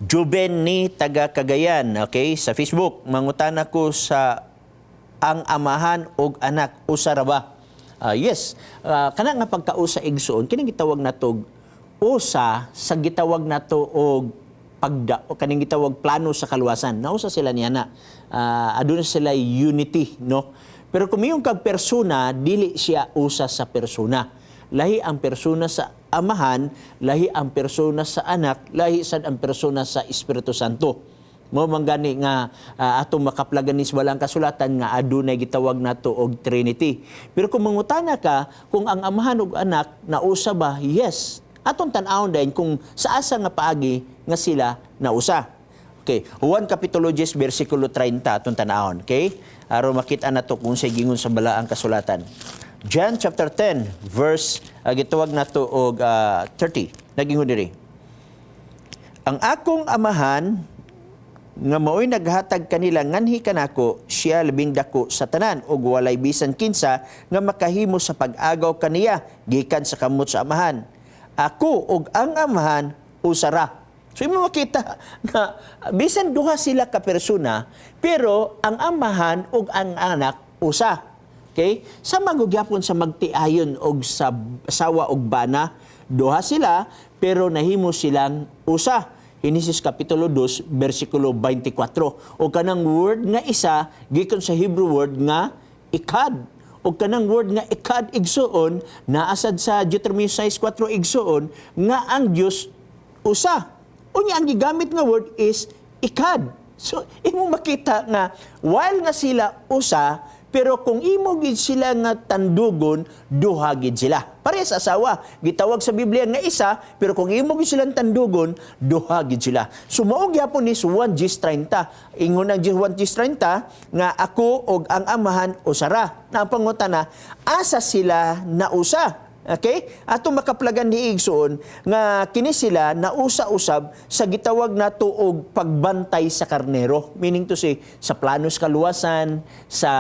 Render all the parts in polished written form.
Juben ni taga Cagayan, okay, sa Facebook, mangutana ko sa ang amahan og anak, usa ra ba? Ah, yes. Ah, kana nga pagkausa, igsoon, kini gitawag nato usa sa gitawag nato og pagda o kaning gitawag plano sa kaluwasan. Nausa sila niya na. Aduna sila unity, no? Pero kung miingon kag persona, dili siya usa sa persona. Lahi ang persona sa Amahan, lahi ang persona sa Anak, lahi sad ang persona sa Espiritu Santo. Mao man gani nga atong makaplagan ni sa Balaang Kasulatan nga adunay gitawag nato og Trinity. Pero kung mangutana ka kung ang Amahan ug Anak nausa ba? Yes. Atong tan-awon dayon kung sa asa nga paagi nga sila nausa. Okay, Juan Kapitulo 10 versikulo 30 atong tan-awon, okay? Aron makita nato kung unsay giingon sa Balaang Kasulatan. John chapter 10 verse gitawag nato og 30. Nagingon diri. Ang akong Amahan nga maoy naghatag kanila nganhi kanako, siya labing dako sa tanan ug walay bisan kinsa nga makahimo sa pag-agaw kaniya gikan sa kamot sa Amahan. Ako ug ang Amahan usa ra. So imo makita nga bisan duha sila ka persona, pero ang Amahan ug ang Anak usa. Okay? Sa magugyapon sa magtiayon og sa asawa og bana, duha sila pero nahimo silang usa. Genesis Kapitulo 2 versikulo 24. O kanang word nga isa gikan sa Hebrew word nga ekad. O kanang word nga ekad, igsuon, naasad sa Deuteronomy 6:4, igsuon, nga ang Dios usa. Unya ang gigamit nga word is ekad. So imo makita nga while nga sila usa, pero kung imo gid sila nga tandugon, duha gid sila. Parehas sa asawa, gitawag sa Biblia nga isa, pero kung imo gid silang tandugon, duha gid sila. So mao gyapon ni Juan 10:30. Ingon ang Juan 10:30 nga ako og ang Amahan usa ra. Na ang pangutana, asa sila nausa? Okay? Ato makaplagan ni igsoon nga kini sila nausa usab sa gitawag nato og pagbantay sa karnero. Meaning to say, sa planos kaluwasan, sa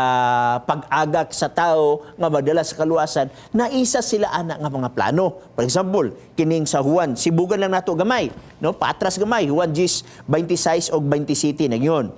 pag-agak sa tao nga madala sa kaluwasan, naisa sila ana nga mga plano. For example, kining sa Juan, sibugan lang nato gamay, no? Patras gamay, Juan 10, 26 og 27 nagyon.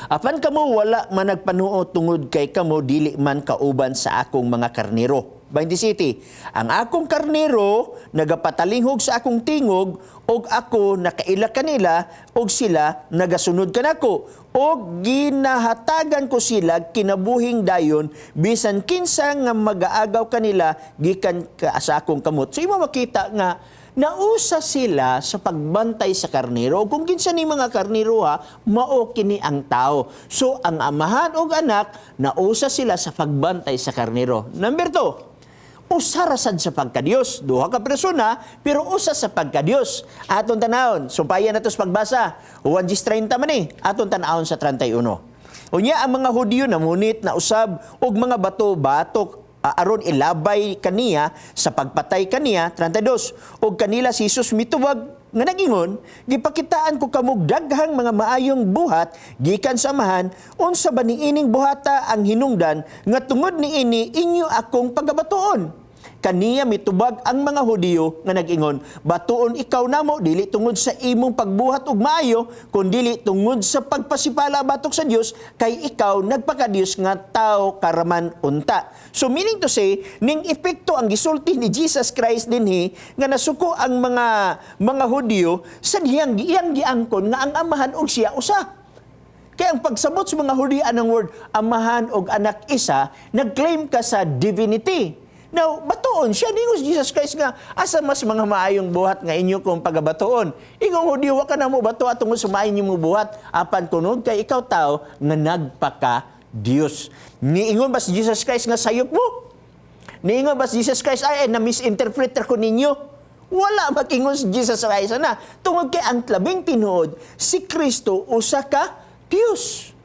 Apan kamo wala man nagpanuo tungod kay kamo dili man kauban sa akong mga karnero. 27. Ang akong karnero nagapatalinghog sa akong tingog og ako nakaila kanila og sila nagasunod kanako og ginahatagan ko sila kinabuhing dayon, bisan kinsa nga magaagaw kanila gikan ka sa akong kamot. So imo makita nga nausa sila sa pagbantay sa karnero. Kung kinsa ni mga karnero ha, mao kini ang tao. So ang Amahan ug Anak nausa sila sa pagbantay sa karnero. Number 2, usa ra sad sa pagkadiyos. Duha ka persona, pero usa sa pagkadiyos. Atong tanawon, sumpayan nato sa pagbasa. Juan 10:30 man eh. Atong tanawon sa 31. Unya ang mga Hudyo namunit na usab og mga bato batok aron ilabay kaniya sa pagpatay kaniya. 32. Og kanila si Jesus mitubag nga nagingon, "Gipakitaan ko kamog daghang mga maayong buhat gikan sa Amahan. Unsa ba niining buhata ang hinungdan nga tungod niini inyo akong pagabatuon?" Kaniya mitubag ang mga Hudiyo nga nag-ingon, "Batuon ikaw namo dili tungod sa imong pagbuhat og maayo, kundili tungod sa pagpasipala batok sa Dios, kay ikaw nagpakadiyos nga tao karaman unta." So meaning to say, ning epekto ang gisulti ni Jesus Christ dinhi nga nasuko ang mga Hudiyo sa diyang iyang giangkon nga ang Amahan og siya usa. Kaya ang pagsabot sa mga Hudiyo anang word Amahan og Anak isa, nag-claim ka sa divinity. Now, batuon siya ningon si Jesus Christ nga asa mas mga maayong buhat nga inyo kong pagabatuon. Ingong Hudiyo, wa ka na mo bato atong sa maayo mo buhat, apan kunog kay ikaw tao nga nagpaka Dios. Niingon ba si Jesus Christ nga sayop mo? Niingon ba si Jesus Christ ay na misinterpret ko ninyo? Wala mag-ingon si Jesus Christ na. Tungod kay ang labing tinuod, si Kristo usa ka Dios.